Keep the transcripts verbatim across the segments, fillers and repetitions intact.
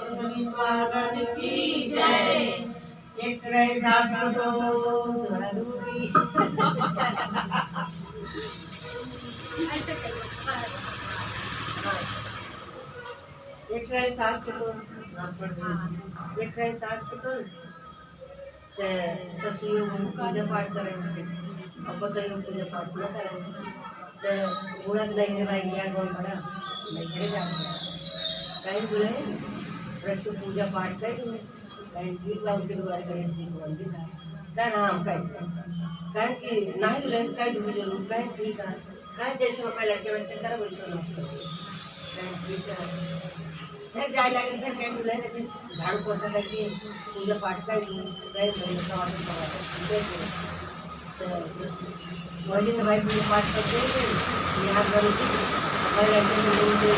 स्वागत की जय। एक रहे सास को तो थोड़ा दूर भी। एक रहे सास को तो, एक रहे सास को तो ते ससुइयो पूजा पाठ करे छे, अब बताइयो पूजा पाठ न करे। ते बूढ़ा के नैहर भाई गया, कौन बड़ा नैहर जा रहा। कहीं दुल्हन रच के पूजा पाठ कर, कहीं ठीक बा, उनके द्वारे गणेश जी को मंदिर है। का नाम कहीं, कहीं कि नहीं दुल्हन कहीं भी जरूर, कहीं ठीक है। कहे, "जैसे ओकर लड़के बच्चे करे, वैसे हम करी।" कहे, "ठीक है।" फिर जाए लगे, फिर कहे, "दुल्हन ऐसे झाड़ू पोछा करके पूजा पाठ कर ली, गए, गए, सब आदमी सब आदमी, ठीक है।" तो वही दिन भाई पूजा पाठ करके गए, यहाँ करो कि हमारे लड़के को लोन दे,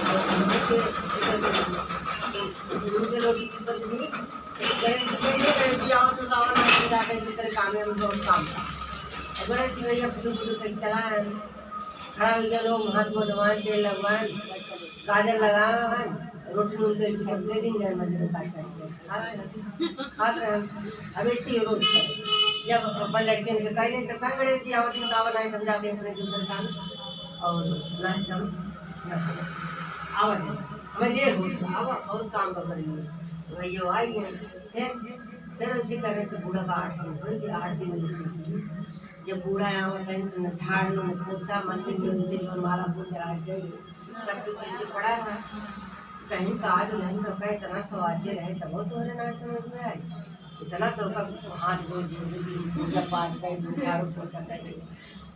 और हम लोग के, लोन के लोन की किस्मत भी गणेश जी, "ये गणेश जी, आओ तो, आओ ना, हम जाते हैं दूसरे काम में, हम बहुत काम था।" और गणेश जी भैया बुजुर्ग बुजुर्ग कहीं चला है, खड़ा हो गया लोग, हाथ मुँह धोवाएं, तेल लगवाएं, गाजर लगावें, रोटी नून तेल चिपक दे दी, गए मंदिर में काट काट के खात रहे, खात रहे। अब ऐसे ही रोज करे। जब अपन लड़के के कह लें तो कह, "गणेश जी, आओ तो, आओ ना, हम जाते हैं अपने दूसरे काम में, और ना हम ना करें, आवा दे, हमें देर हो गया, आवा, बहुत काम बा करेंगे।" भैया आई है। फिर, फिर वैसे करे तो बूढ़ा का आठ दिन हो गया, आठ दिन वैसे की। जब बूढ़ा आवत है तो न झाड़ू, न पोछा, मंदिर में वैसे जो माला फूल चढ़ा के, सब कुछ ऐसे पड़ा रहा। कहीं का आज नहीं तो कहे इतना सवाचे रहे तब तोहरे ना समझ में आई। इतना तो सब हाथ गोड़ जोड़ के पूजा पाठ करे, झाड़ू पोछा करे।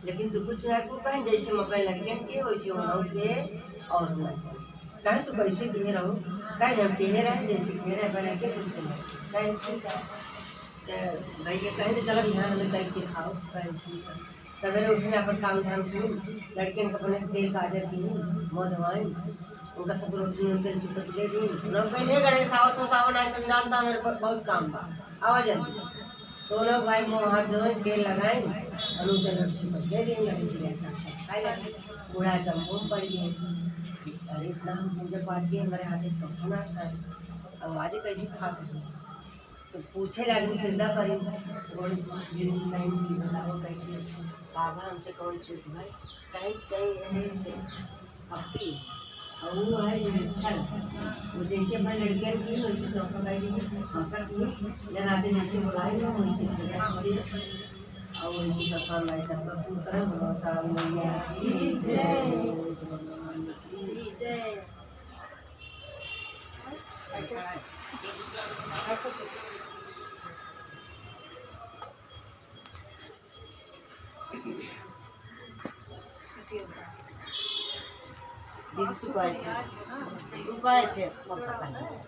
लेकिन तू कुछ ना, तू कहे जैसे हम अपने लड़कन के वैसे हम लोग के और ना। कहे तू कैसे किहे रहो, कहे हम किहे रहे, जैसे किहे रहे, बना के कुछ नहीं। कहे ठीक है। तो भैया कहे तो चलो बिहान में करके खाओ, कहे ठीक है। सवेरे उठने अपन काम धाम की, लड़कन के अपने तेल काजर की, मुँह धोवाई, उनका सब रोटी उनके चुपक दे दी। लोग कहे, "हे गणेश, आओ तो, आओ ना, तुम जानता मेरे को बहुत काम बा, आवा जल्दी।" तो लोग भाई मुँह हाथ धोए, तेल लगाए, और उनके रोटी चुपक दे दी, लड़की चिड़िया का खाए लगे। बूढ़ा चंपो में पड़ गए। अरे, इतना हम पूजा पाठ किए, हमारे हाथ में कभू ना था, अब आज कैसे खाते हैं? तो पूछे लागी सुविधा करी, गोड़ गिरी कहीं की बताओ कैसे, बाबा हमसे कौन चूक भाई, कहीं कहीं है से भक्ति, और वो है निरीक्षण। वो जैसे अपने लड़के की वैसे तो आपका कह दी, आपका की, या नाते जैसे बुलाए ना वैसे पूजा कीजिए, और वैसे सब काम भाई सबका पूर्ण करें, भगवान सारा मैया की जय, भगवान की जय। दीदी सुपारी, सुपारी थे, पापा का।